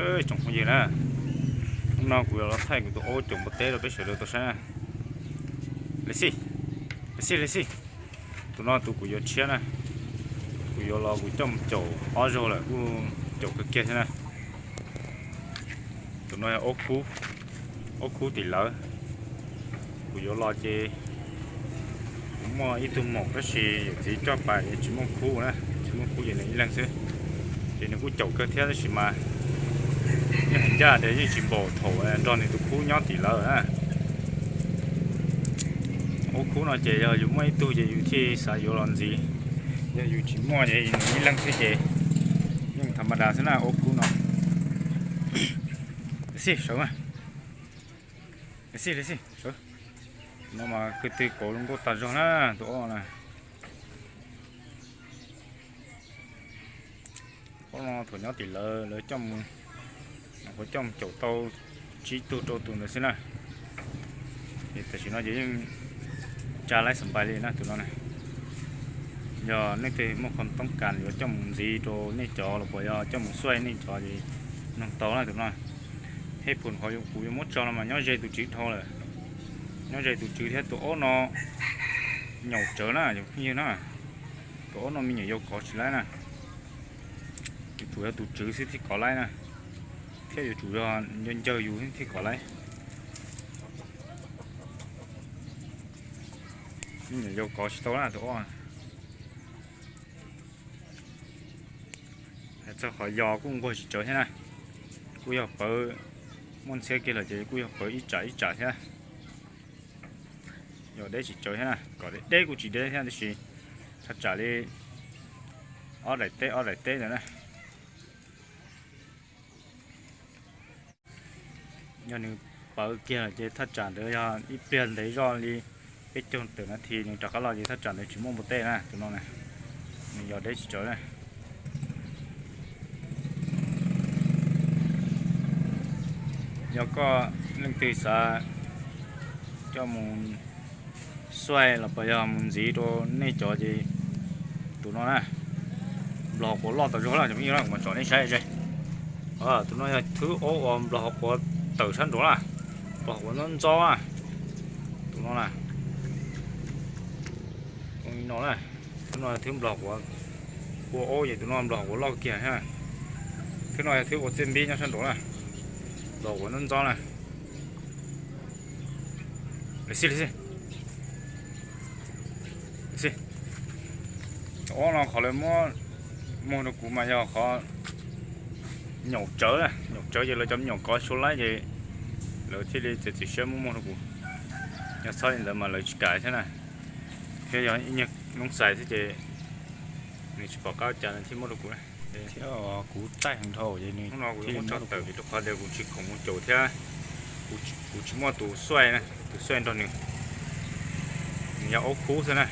Tsoom phooj ywg na, hnub no kuv yuav los thaij kuv tus aub caum npua teb rau peb sawv daws tau saib na. Lis xij, lis xij, lis xij. Tus no tus kuv yuav tshiab na, kuv yuav los kuv coj mus caum ob zaug lawm kuj caum kawg kiag thiab na. Tus no yog aub khub tim lawv. Kuv yuav los ces kuv muaj ib tug maum tab sis yawm txiv coj pais es tsis muaj khub na, tsis muaj khub ces nws ib leeg xwb. Ces nws kuj caum kawg thiab tab sis mas yeej hais ncaj tias yeej tsis npaum thaum nrog nws tus khub nyob tim lawv na. Aub khub no ces yog yus muaj ib tug ces yus thiaj xav yuav los ntxiv, yog yus tsis muaj ces nws ib leeg xwb ces yeej tham ma das xwb na aub khub no. Lis xij, sawv, lis xij, lis xij, sawv. No mas kwv tw kauv zoo nkauj tas zog na, tus aub na. Aub no thaum nyob tim lawv, lawv coj mus, nyuam qhuav coj mus caum tau tsib tug rau tus ntawd xwb na. Es tam sim no ces yeej tsa laib xam npais li na tus no na. Yog nej twg muaj qhov toob kas yuav coj mus ntxiv rau nej cov los puas yog coj mus xuaij nej cov ces noog tau na tus no. Hej phum qhov kuv yuav muab tso no mas nyob ze tus tswv dhau lawm, nyob ze tus tswv thiab tus aub no nyaum tsawv na cov phooj ywg na. Tus aub no me nyuam yaus kov tsis laib na, yuav tsum yog tus tswv xwb thiaj kov laib na, thiab yuav tsum yog ncaws ncaws yus thiaj kov laib. Me nyuam yaus kov tsis tau na tus aub. Hais txog qhov yos kuj nquag tsis tsawv thiab na, kuj yog pawv, muaj ntxhiab kiag lawm ces kuj yog pawv ib tsam ib tsam thiab. Yos deb tsis tsawv thiab na, kom deb deb kuj tsis deb thiab tab sis thaj tsam li ob daim teb ob daim teb ntawd na. Yog nws pawv kiag lawm ces thaj tsam ntawd yog ib pliag ntev zoj li peb caug tawm nas this nws rov qab los ces thaj tsam ntawd tsis muaj npua teb na tus no na. Nws yos deb tsis tsawv na. Yog koj leej twg xav coj mus xuaij los puas yog mus ntxiv rau nej cov ces tus no na, nplog quav loj tas zog na cov phooj ywg na, kuv mam tsom nej saib ze. Tus no yog thwb aub uas nplog quav tawm sab nraud na, nplog quav ntxob ntxob na. Tus no na, no na, thwb no thwb nplog quav ua aub ces tus no nplog quav loj kiag thiab. Thwb no yog thwb ua txiaj npib nyob sab nraud na, nplog quav ntxob ntxob na. Lis xij, lis xij. Lis xij. Aub no qhov lawv muab muag rau kuv mas yog qhov nyaum tsawv, nyaum tsawv ces lawv cov me nyuam kov tsis laib ces lawv thiaj li txiav txim siab muab muag rau kuv. Yog txhob li ntawd mas lawv tsis kam thiab na. Thiab yog ib nyuag noob xais xwb ces nws tsis pom qab cas nws thiaj muab rau kuv na. Thiab kuv txaij heev dhau ces nws hnub no kuv thiaj muab tso tawm rau qhov tias kuv tsis khoom mus caum thiab kuv tsis muaj tus xuaij, tus xuaij nrog nws. Nws yog aub khub xwb na.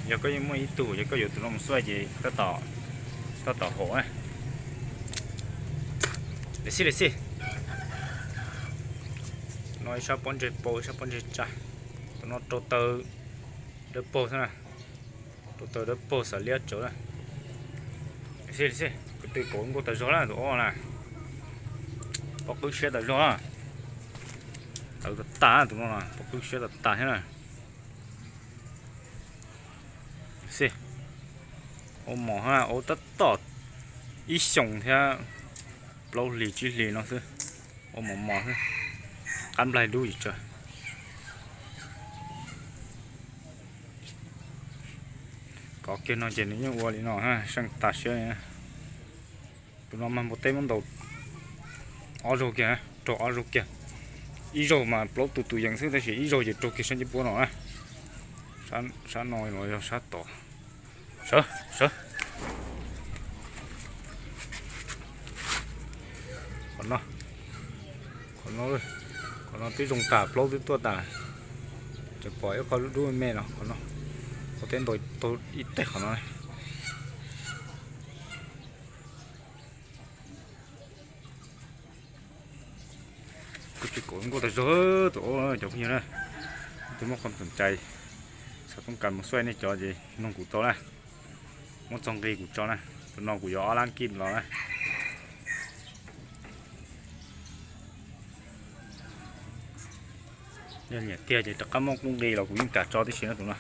Yog koj yeej muaj ib tug, yog koj yuav tus no mus xuaij ces tab tom haum na. Lis xij, lis xij. No ib sab pob ntseg pau, ib sab pob ntseg tsa. Tus no rau taw dawb paug xwb na. Rau taw dawb paug xav liab tsawv na. Lis xij, lis xij, kwv tw kauv nkauj tas zog na tus aub na. Pob qwb siab tas zog na. Tawv tas tas tus no na, pob qwb siab tas tas thiab na. Xij, aub mos, aub tab tom ib xyoos thiab plaub hlis tsib hlis no xwb. Aub mos mos xwb, qab nplaig dub yim tsawg. Kov kiag no ces nws yeej ua li no, seej tas siab li. Tus no mas npua teb muab ntaus ob zaug kiag, raug ob zaug kiag. Ib zaug mas plaub tus tus yees xwb tab sis ib zaug ces raug kiag sab ncej puab no na. Sab no los yog sab tod. Sawv, sawv. Qhov no, qhov no, qhov no twb zoo tas, plaub twb tuaj tas. Tseem pom ib qho dub me me no, qhov no. Qhov teb ntaus tau ib teg qhov no. Kuv tsis kauv nkauj tas zog tus aub cov phooj ywg na. Tus muaj qhov txom cai, xav toob kas mus xuaij nej cov ces noog kuv tau na. Muab txog nqi kuv tso na. Tus no kuv yuav ob lab kij los na. Yog nyiam tiag ces rov qab muab qub nqi los kuv yeej kam tso tib si na tus no.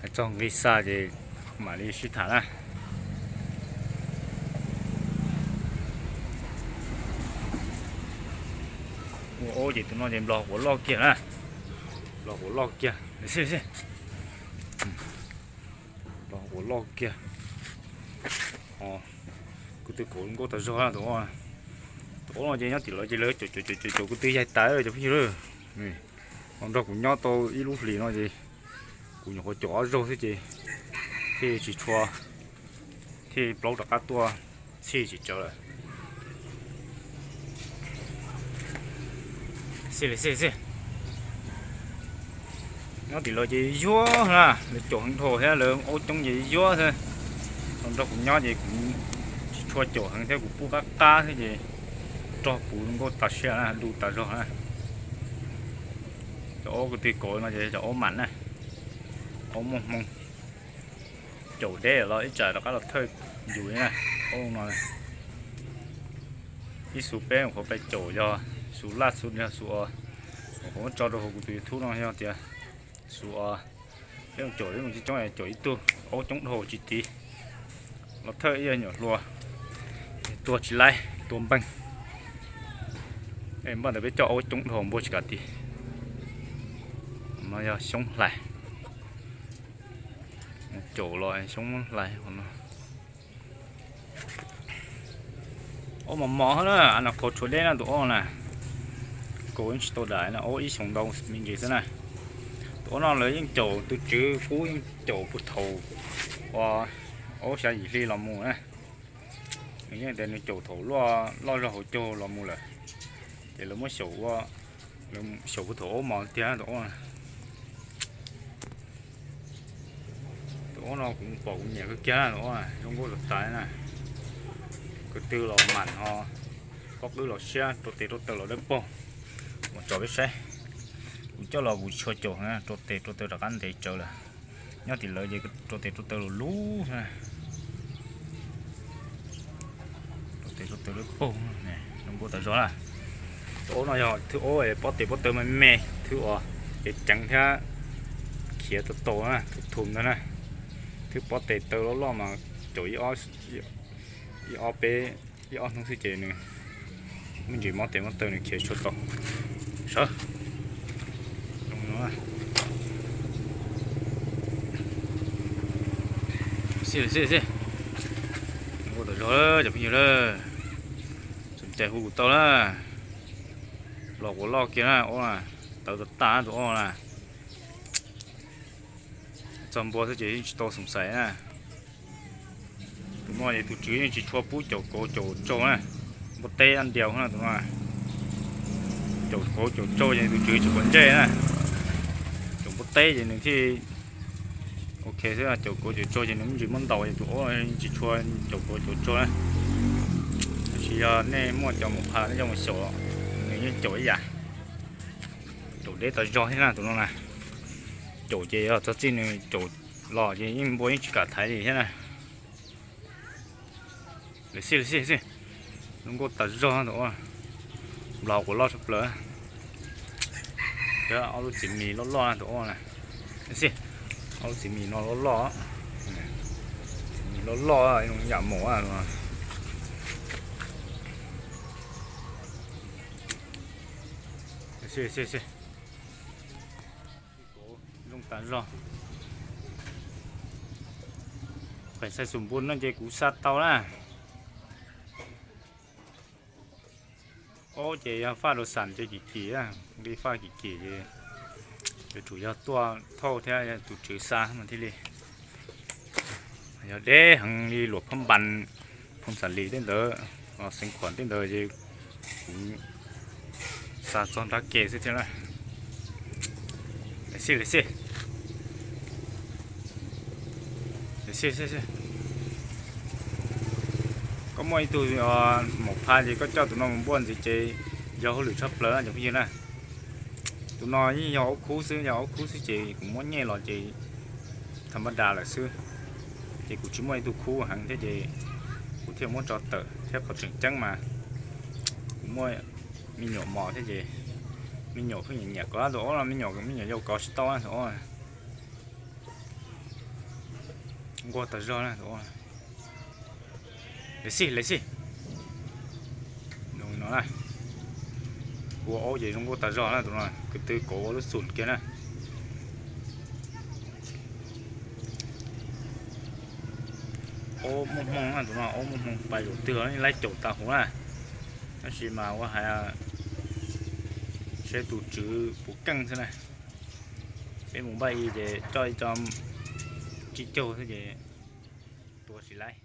Hais txog nqi xa ces mam li sib tham na. Ua ob ces tus no ces nplog quav loj kiag na. Nplog quav loj kiag. Nplog quav loj kiag. Kuv twb kauv nkauj tas zog na tus. Tus ob no ces nyob tim lawv ces lawv caum caum caum caum kuv twb yaig tas cov phooj ywg. Ho nrog kuv nyob tau ib lub hlis no ces kuv nyuam qhuav caum ob zaug xwb ces thiaj tsis tshua, thiaj plaub rov qab tuaj txhij tsis tsawv lawm. Xij li xij xij. Nyob tim lawv ces yuag na, lawv caum heev dhau thiab lawv aub coob ces yuag xwb. Los nrog kuv nyob ces kuv tsis tshua caum heev thiab kuv pub qab qab xwb ces rog puv nkauj tas siab na, du tas zog na. Cov aub kuv twb kauv no ces cov aub mam na, aub muaj hmoo. Caum deb los ib tsam rov qab los thawj yus na, aub no. Ib xu peb nyuam qhuav pais caum yog xu laj xu yog xu os, nyuam qhuav muab tso rau hauv kuv tus YouTube no yog tias xu os. Peb mus caum ib mus coob coob caum ib tug aub coob dhau tsis tiv, los thawj ib nyuam hlua, tua tsis laib tua npeeg. Npaj ntawd peb coj aub coob dhau npua tsis kav tiv. No yog xyoob hlais, caum los xyoob hlais no. Aub mos mos na, no qhov tshuav deb na tus aub na. Kauv yeej tsis tau dam no, aub ib xyoos ntau me ntsis xwb na. Tus aub no lawv yeej caum, tus tswv qub yeej caum puag thaum uas aub xya yim hli los mus na. Nws yeej tias nws caum thaum loj zog hauv caug los mus lawm, ces lawv muab xyaum ua, xyaum puag thaum aub mos tiag tus aub. Tus aub no kuv pom kuv nyiam kawg kiag na, tus aub zoo nkauj tas tas na. Ko tw los mam ho, pob qwb los siab, rau tes rau taw los dawb paug. Mus tso peb saib. Kuv coj los kuv tsis tshua caum na, rau tes rau taw rov qab ntev tsawv lawm. Nyob tim lawv ces rau tes rau taw lus lub na. Rau tes rau taw dawb paug, zoo nkauj tas zog na. Tus aub no yog thwb aub pob tes pob taw me me, thwb uas ceev ceev thiab khiav tau tau na, thwb thum ntag na. Thwb pob tes taw loj loj mas caum ib ob peb, ib ob hnub xwb ces nws me ntsis mob tes mob taw nws khiav tsis tau. Sawv. Xij xij xij. Ua tas zog cov phooj ywg lawm, txom cai hu kuv tau na. Los quav loj kiag na, ua tawv tas tas tus aub na. Txog npua xwb ces yeej tsis tau xoom xaiv na. Tus no es tus tswv yeej tsis tshua pub caum kauv caum tsaug na. Npua teb dab ntiaus na tus no. Caum kauv caum tsaug ces tus tswv tsis quav ntsej na. Caum npua teb ces nws thiaj ok xwb, caum kauv caum tsaug ces nws me ntsis muab ntaus ces tus aub tsis tshua caum kauv caum tsaug na. Tab sis yog nej muaj cov maum pha nej coj mus xyaum, nws yeej caum ib yam. Caum deb tas zog thiab na tus no na. Caum ces yog txog txij nws caum los ces yeej npua yeej tsis kam thaiv li thiab na. Lawv xij lawv xij xij. Zoo nkauj tas zog tus aub. Nplaus quav loj tshaj plaws. Thiab ob lub txiv mis loj loj tus aub na. Xij, ob lub txiv mis no loj loj. Txiv mis loj loj zoo yam maum. Xij xij xij. Zoo tas zog. Pem xaij xum npua no ces kuv xa tau na. Ob ces yog faj rau xam ces kim kim, nqi faj kim kim ces yuav tsum yog tuaj thauj thiab tus tswv xa mas thiaj li. Yog deb heev li luam phab npas, phoo xam lis tej ntawd, xeev khuam tej ntawd ces kuv xa txog nrab ke xwb thiab na. Xij xij xij. Koj muaj ib tug maum pha ces koj coj tus no mus npuaj ntxiv ces yog hauj lwm tshaj plaws na cov phooj ywg na. Tus no yeej yog aub khub xwb, yog aub khub xwb ces kuv muab nyej los ces tha npaj das lawm xwb. Ces kuv tsis muaj ib tug khub heev thiab ces kuv thiaj muab tso tawm thiab qhov tseem ceeb mas kuv muaj me nyuam mos thiab ces Me nyuam pheej nyiam nyiam kov tus aub no, me nyuam me nyuam yau kov tsis tau tus aub. Nquag tas zog na tus aub. Lawv xij, lawv xij. No na, ua aub ces zoo nkauj tas zog na tus no, kwv tw kov ua lub xum kiag na. Aub muaj hmoo na tus no, aub muaj hmoo pais zaum twg los yeej laib caum tas huv na. Tab sis mas ua hais seb tus tswv puas keej xwb na. Peb mus npaj i ces coj ib co tsib caug xwb ces tua tsis laib.